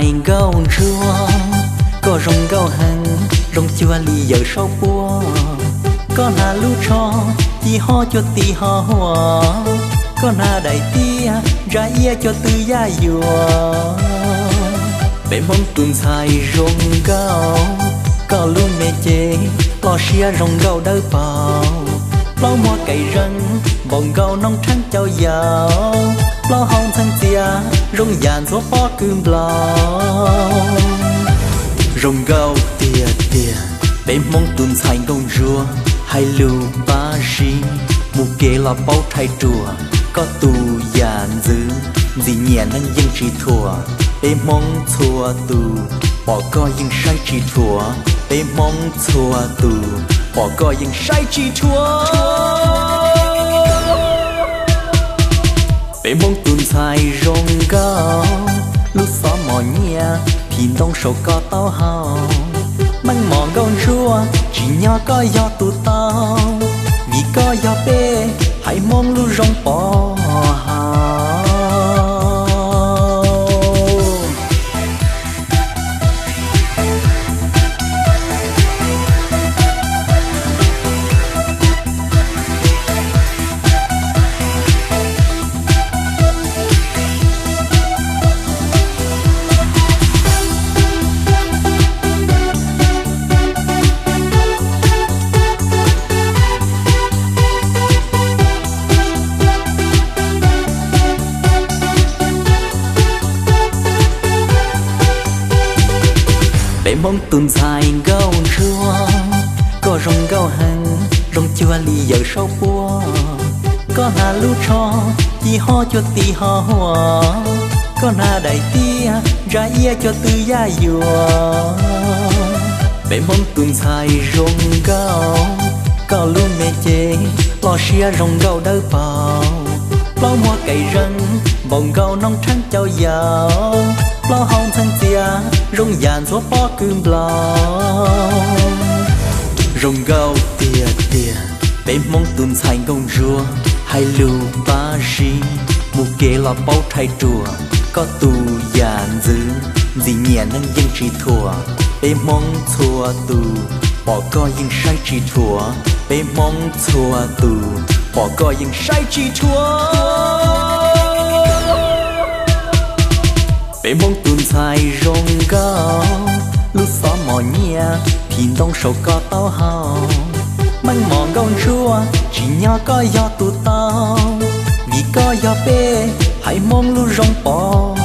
Nkauj ntsuag, koj zoo nkauj heev, zoo cuag li yawm saub puab. Koj hnav lub tsho ci ho cuag tis ho huam, koj hnav daim tiab ntsa iab cuag tw yaj yuam. Peb Hmoob tus ntxhais zoo nkauj, koj lub me cev los siab zoo nkauj dawb paug, plaub muag kaim zeeg npaum nkaus noob rheeb cau yaus, plaub hau ntxheev txias zoo yam ntxhuav pob kws nplaum. Zoo nkauj tiag tiag, peb Hmoob tus ntxhais nkauj ntsuag, hais lus pab sib, mus kev los paub rhais ruam, koj tus yam ntxwv, ntxim nyiam neeg yeej tsis thuam, peb Hmoob txhua tus, pom koj yeej saib tsis dhuav, peb Hmoob txhua tus, pom koj yeej saib tsis dhuav. Peb Hmoob tus ntxhais zoo nkauj, lub xov mos nyiaj, phim ntoo saum koj taub hau, meej mom nkauj ntsuag, tsim nyog koj yog tus tau, vim koj yog peb haiv Hmoob lub zoo pov haum. Peb Hmoob tus ntxhais nkauj ntsuag, koj zoo nkauj heev, zoo cuag li yawm saub puab. Koj hnav lub tsho ci ho cuag tis ho huam, koj hnav daim tiab ntsa iab cuag tw yaj yuam. Peb Hmoob tus ntxhais zoo nkauj, koj lub me cev los siab zoo nkauj dawb paug, plaub muag kaim zeeg npaum nkaus noob rheeb cau yaus, plaub hau ntxheev txias zoo yam ntxhuav pob kws nplaum. Zoo nkauj tiag tiag, peb Hmoob tus ntxhais nkauj ntsuag, hais lus pab sib, mus kev los paub rhais ruam, koj tus yam ntxwv, ntxim nyiam neeg yeej tsis thuam, peb Hmoob txhua tus, pom koj yeej saib tsis dhuav, peb Hmoob txhua tus, pom koj yeej saib tsis dhuav. Peb Hmoob tus ntxhais zoo nkauj, lub xov mos nyiaj, phim ntoo saum koj taub hau, meej mom nkauj ntsuag, tsim nyog koj yog tus tau, vim koj yog peb haiv Hmoob lub zoo pov